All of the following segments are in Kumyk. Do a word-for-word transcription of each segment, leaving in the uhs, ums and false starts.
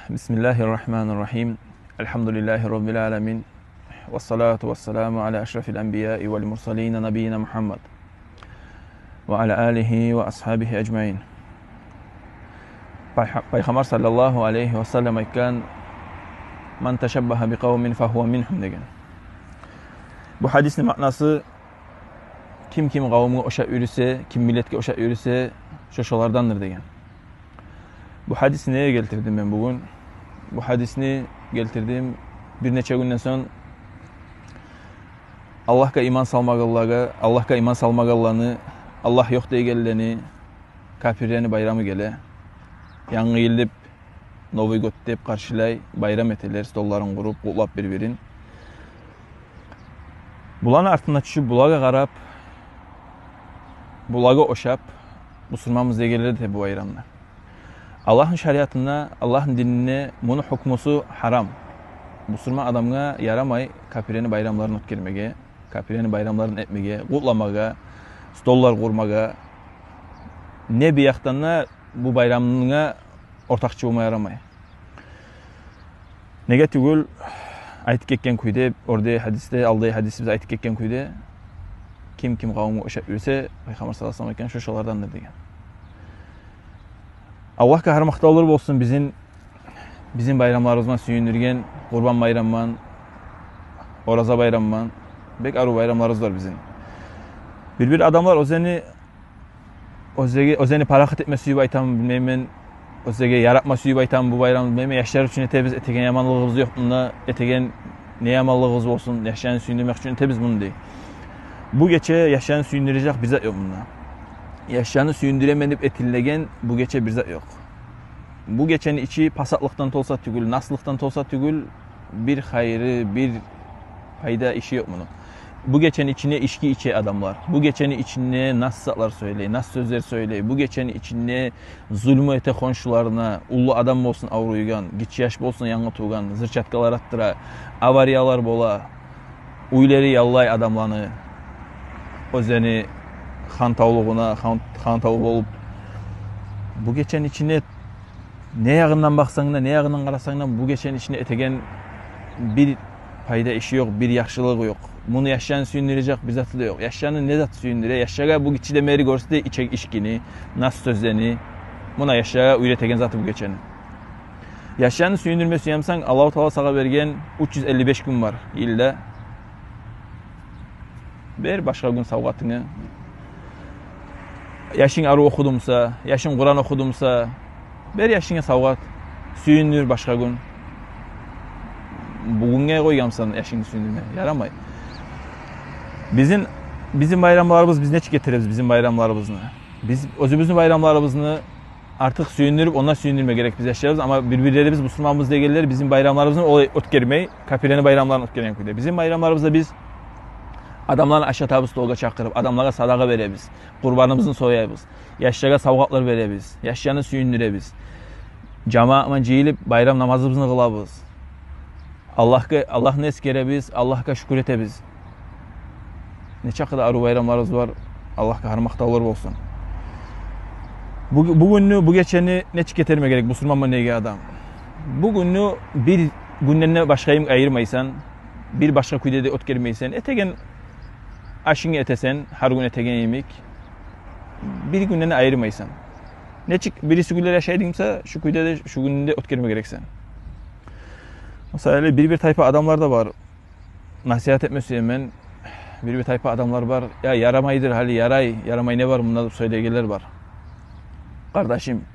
بسم الله الرحمن الرحيم. الحمد لله رب العالمين. والصلاة والسلام على أشرف الأنبياء والمرسلين نبينا محمد وعلى آله وأصحابه أجمعين. Пайха-, Пайхаммар саллаллагьу алайгьи ва саллам айтгъан: «من تشبه بقوم فهو منهم», – деген. Бу гьадисни маънасы: «Ким ким къавумгъа ошап юрюсе, ким миллетге ошап юрюсе, шо шолардандыр», – деген. Бу гьадисни неге гелтирдим мен бугюн? Бу гьадисни гелтирдим бир нече гюнден сонг Аллагьгъа иман салмагъанлагъа, Аллагьгъа иман салмагъанланы, Аллагь ёкъ дейгенлени, капирлени байрамы геле. Янгы йыл деп, Новый год деп къаршылай, байрам этелер, столларын къуруп, къутлап бир-бирин. Буланы артына тюшюп, булагъа къарап, булагъа ошап, бусурманбыз дейгенлер де бу байрамны. Аллагьны шариатында, Аллагьны дининде муну гьукмусу гьарам. Бусурман адамгъа ярамай капирлени байрамларын оьтгермеге, капирлени байрамларын этмеге, къутламагъа, столлар къурмагъа. Не бир якъдан да бу байрамгъа ортакъчы болма ярамай. Неге тюгюл, айтып гетген кюйде, ордагъы гьадисде, алдагъы гьадисибизде айтып гетген кюйде, ким ким къавумгъа ошап юрюсе, Пайхаммар саллаллагьу алайгьи ва саллам айтгъан, шо шолардандыр деген. Аллагьгъа гьар макътавлар болсун, бизин, бизин байрамларыбызман сююндюрген, Къурбан байрамман, Ораза байрамман, бек арив байрамларыбыз бар бизин. Бир-бир адамлар оьзлени оьзлеге, оьзлени парахат этме сююп айтамы, билмеймен, оьзлеге яратма сююп айтамы бу байрамны, билмеймен. Яшлар учун этебиз, этеген яманлыгъыбыз ёкъ мунда, этеген не яманлыгъыбыз болсун, яшланы сююндюрмек учун этебиз муну дей. Бу гече яшланы сююндюрежек бир зат ёкъ мунда. Яшланы сююндюремен деп этилеген бу гече бир зат ёкъ. Бу гечени ичи пасатлыкъдан толса тюгюл, наслыкъдан толса тюгюл, бир хайры, бир пайда иши ёкъ муну. Бу гечени ичинде ички иче адамлар. Бу гечени ичинде нас затлар сёйлей, нас сёзлер сёйлей. Бу гечени ичинде зулму эте хоншуларына, уллу адам болсун авруйгъан, гиччи яш болсун янгы тувгъан, зырчаткалар атдыра, авариялар бола, уьйлери яллай адамланы, оьзлени хантавлугъуна, хан-, хантав болуп. Бу гечени ичинде не ягъындан бакъсанг да, не ягъындан къарасанг да, бу гечени ичинде этеген бир пайда иши ёкъ, бир яхшылыгъы ёкъ. Муну яшланы сююндюрежек бир заты да ёкъ. Яшланы не зат сююндюре? Яшлагъа бу гиччиден берли гёрсете ичек ичкини, нас сёзлени. Муна яшлагъа уьйретеген заты бу гечени. Яшланы сююндюрме сюемсен, Аллагьу Таала сагъа берген уьч юз элли беш гюн бар йылда. Бер башгъа гюн савгъатынгны. Яшынг арив охудумса, яшынг Къуран охудумса, бер яшынга савгъат, сююндюр башгъа гюн. Бугюнге къойгъанмысан яшынгны сююндюрме? Ярамай. Бизин, бизин байрамларыбыз, биз нечик гетиребиз бизин байрамларыбызны? Биз оьзюбюзню байрамларыбызны артыкъ сююндюрюп, онда сююндюрме герекбиз яшларыбызны. Амма бир-бирлерибиз бусурманбыз дегенлер бизин байрамларыбызны олай оьтгермей, капирлени байрамларын оьтгерген кюйде. Бизин байрамларыбызда биз адамланы ашатабыз, столгъа чакъырып, адамлагъа садагъа беребиз, къурбаныбызны соябыз, яшлагъа савгъатлар беребиз, яшланы сююндюребиз. Жамаатман жыйылып, байрам намазыбызны къылабыз. Аллагьгъа, Аллагьны эсгеребиз, Аллагьгъа шюкюр этебиз. Нечакъы да арив байрамларыбыз бар, Аллагьгъа гьар макътавлар болсун. Бу, бугюнню, бу гечени нечик гетирме герек бусурманман деген адам? Бугюнню бир гюнден де башгъа йимик айырмайсан, бир башгъа кюйде де оьтгермейсен. Этеген ашынгны этесен, гьар гюн этеген йимик, бир гюнден де айырмайсан. Нечик бириси гюнлер яшайдынг буса, шу кюйде де шу гюнню де оьтгерме герексен. Масала, бир-бир тайпа адамлар да бар. Насигьат этме сюемен. Бир-бир тайпа адамлар бар. Я, ярамайдыр гьали, ярай, ярамай не бар мунда деп сёйлейгенлер бар. Къардашым,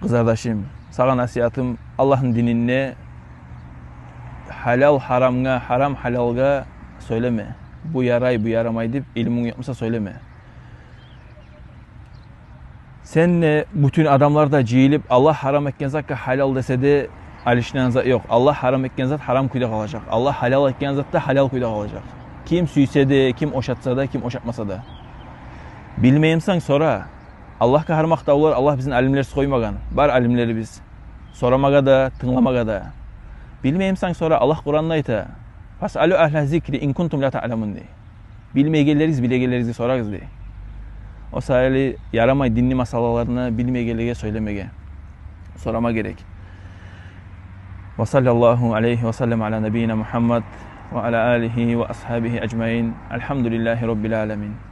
къызардашым, сагъа насигьатым: Аллагьны дининде гьалал гьарамгъа, гьарам гьалалгъа сёйлеме. Бу ярай, бу ярамай деп илмунг ёкъ буса сёйлеме. Сен де, бютюн адамлар да жыйылып, Аллагь гьарам этген затгъа гьалал десе де, алышынагъан зат ёкъ. Аллагь гьарам этген зат гьарам кюйде къалажакъ. Аллагь гьалал этген зат да гьалал кюйде къалажакъ. Ким сюйсе де, ким ошатса да, ким ошатмаса да. Билмеймисен, сора. Аллагьгъа гьар макътавлар, Аллагь бизин алимлерсиз къоймагъан. Бар алимлерибиз. Сорамагъа да, тынгламагъа да. Билмеймисен, сора. Аллагь Къуранда айта: «Фасъалу агьла зикри ин кунтум ла таъламун», – дей. Билмейгенлеригиз, билегенлеригизге сорагъыз, дей. О саялы ярамай динни масъалаларына билмейгенлеге сёйлемеге, сорама герек. وصلى الله عليه وسلم على نبينا محمد وعلى آله وأصحابه أجمعين. الحمد لله رب العالمين.